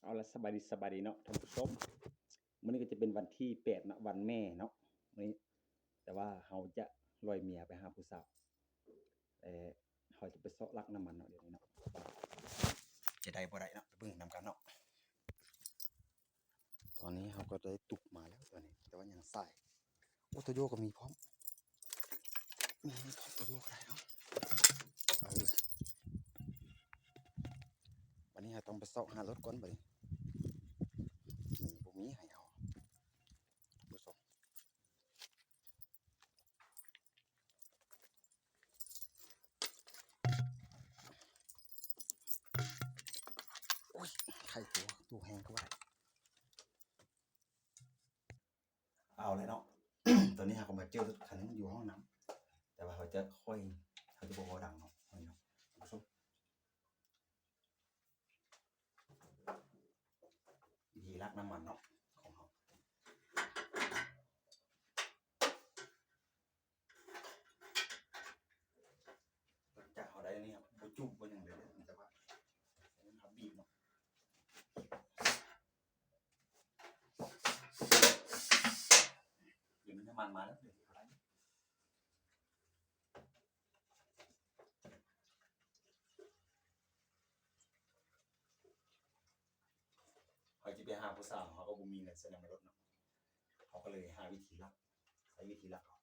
ເອົາລະ ສະບາຍດີ ສະບາຍດີເນາະທ່ານຜູ້ຊົມ. ມື້ນີ້ກໍຈະເປັນວັນທີແປດເນາະ ວັນແມ່ເນາະມື້ນີ້ ແຕ່ວ່າເຮົາຈະລອຍເມຍໄປຫາຜູ້ສາວ ແຕ່ເຮົາຈະໄປເຊາະລັກນ້ຳມັນເນາະ ດຽວນີ້ເນາະ ວ່າຈະໄດ້ບໍ່ໄດ້ເນາະ ໄປເບິ່ງນຳກັນເນາະ. ຕອນນີ້ເຮົາກໍໄດ້ຕຸກມາແລ້ວຕອນນີ້ ແຕ່ວ່າຍັງສາຍ. ໂອ້ ໂຕໂຍກໍມີພ້ອມ ມີພ້ອມ ໂຕໂຍກໍໄດ້ເນາະ. ເອີ ບັດນີ້ເຮົາຕ້ອງໄປຊອກຫາລົດກ່ອນບັດນີ້ ມີບໍ່ມີໃຫ້ເຮົາ ຜູ້ຊົມ. ໂອ້ຍ ໄຂ່ຕົວ ຕົວແຮງກະວ່າ ເອົາແລ້ວເນາະ. ຕອນນີ້ເຮົາກໍມາເຈີລົດຄັນໜຶ່ງຢູ່ຫ້ອງນ້ຳ ແຕ່ວ່າເຮົາຈະຄ່ອຍ ເຮົາຈະບໍ່ເວົ້າດັງເນາະ ເນາະ ທ່ານຜູ້ຊົມ. ວິທີລັກນ້ຳມັນເນາະ ຂອງເຮົາ ຫຼັງຈາກເຮົາໄດ້ນີ້ ເຮົາບໍ່ຈຸ່ມບໍ່ຫຍັງເລີຍເດີ ມີແຕ່ວ່າໃຊ້ມືເຮົາບີບເນາະ. ດຽວນີ້ນ້ຳມັນມາແລ້ວ ດຽວເຮົາໄດ້ ເຮົາຈະໄປຫາຜູ້ສາວ ເຮົາກໍບໍ່ມີເງິນໃສ່ໃນລົດເນາະ ເຮົາກໍເລີຍຫາວິທີລັກ ໃຊ້ວິທີລັກເອົາ.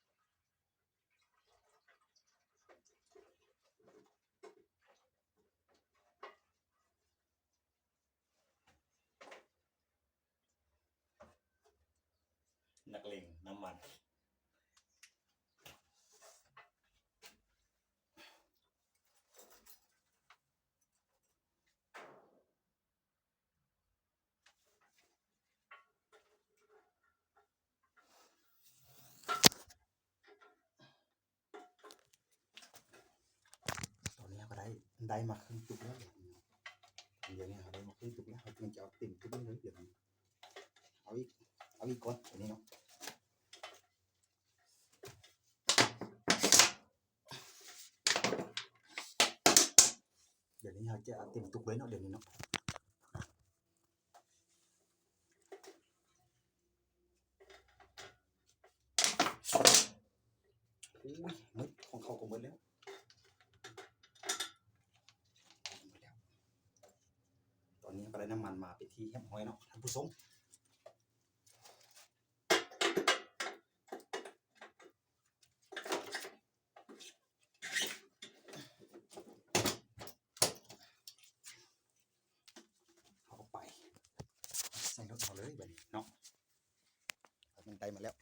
ນັກເລັ່ງນ້ຳມັນ. ຕອນນີ້ເຮົາກໍໄດ້ ໄດ້ມາເຄິ່ງຕຸກແລ້ວ ດຽວນີ້ເຮົາໄດ້ມາເຄິ່ງຕຸກແລ້ວ ເຮົາຈຶ່ງຈະເອົາເຕັມຕຸກເລີຍ ດຽວນີ້ ເອົາອີກ ເອົາອີກກ່ອນ ດຽວນີ້ເນາະ. ດຽວນີ້ເຮົາຈະເອົາເຕັມຕຸກເລີຍເນາະ ດຽວນີ້ເນາະ. ໂອ້ຍ ໝົດ ຂອງເຂົາກໍໝົດແລ້ວ ໝົດແລ້ວ. ຕອນນີ້ເຮົາກໍໄດ້ນ້ຳມັນມາເປັນທີ່ຮຽບຮ້ອຍເນາະ ທ່ານຜູ້ຊົມ. ເຮົາກໍໄປໃສ່ລົດເຮົາເລີຍບາດນີ້ເນາະ ເອົາມັນໄດ້ມາແລ້ວ.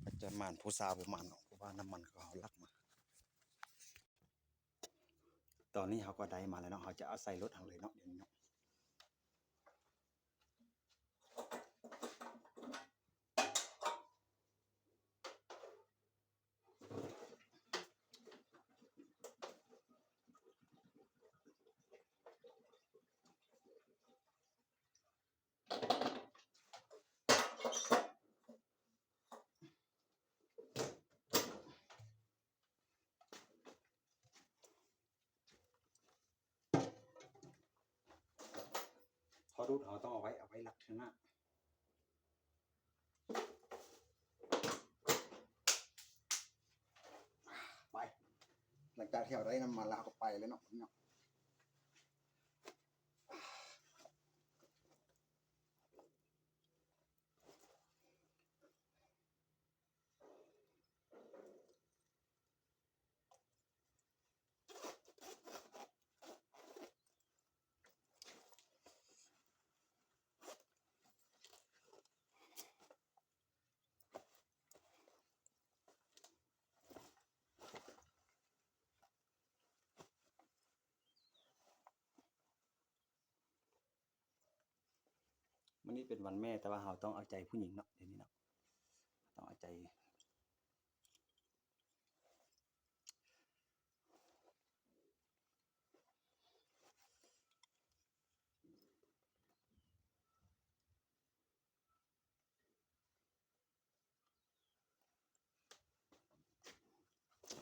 ອາດຈະໝານຜູ້ສາວບໍ່ໝານເນາະ ເພາະວ່ານ້ຳມັນຂອງເຮົາລັກມາ. ຕອນນີ້ເຮົາກໍໄດ້ມາແລ້ວເນາະ ເຮົາຈະເອົາໃສ່ລົດເຮົາເລີຍເນາະ ດຽວນີ້ເນາະ. ທໍ່ດູດເຮົາຕ້ອງເອົາໄວ້ ເອົາໄວ້ລັກເທື່ອໜ້າ. ໄປ ຫຼັງຈາກທີ່ເຮົາໄດ້ນ້ຳມັນແລ້ວ ເຮົາກໍໄປເລີຍເນາະ ເນາະ. ມື້ນີ້ເປັນວັນແມ່ ແຕ່ວ່າເຮົາຕ້ອງເອົາໃຈຜູ້ຍິງເນາະ ດຽວນີ້ເນາະ ຕ້ອງເອົາໃຈ. ເ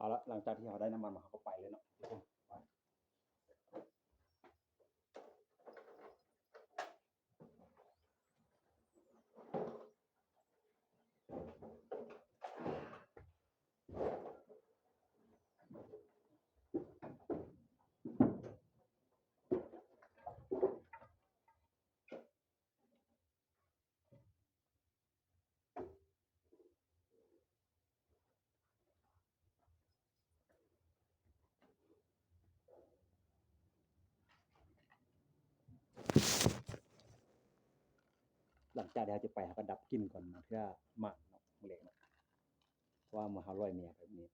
ເອົາລະ ຫຼັງຈາກທີ່ເຮົາໄດ້ນ້ຳມັນມາ ເຮົາກໍໄປເລີຍເນາະ ທຸກຄົນ. ຫຼັງຈາກທີ່ເຮົາຈະໄປ ເຮົາກໍດັບກິ່ນກ່ອນ ບາງເທື່ອໝານເນາະ ມື້ແລງເນາະ ເພາະວ່າເມື່ອເຮົາລອຍເມຍແບບນີ້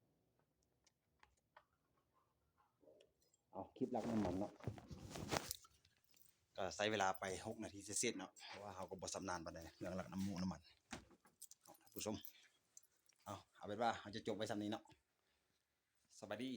ເອົາ ຄລິບລັກນ້ຳມັນເນາະ ກໍໃຊ້ເວລາໄປຫົກນາທີເສດໆເນາະ ເພາະວ່າເຮົາກໍບໍ່ຊຳນານປານໃດເລື່ອງລັກນ້ຳໝູກນ້ຳມັນເນາະ ທ່ານຜູ້ຊົມ. ເອົາ ເອົາເປັນວ່າເຮົາຈະຈົບໄວ້ສ່ຳນີ້ເນາະ. ສະບາຍດີ.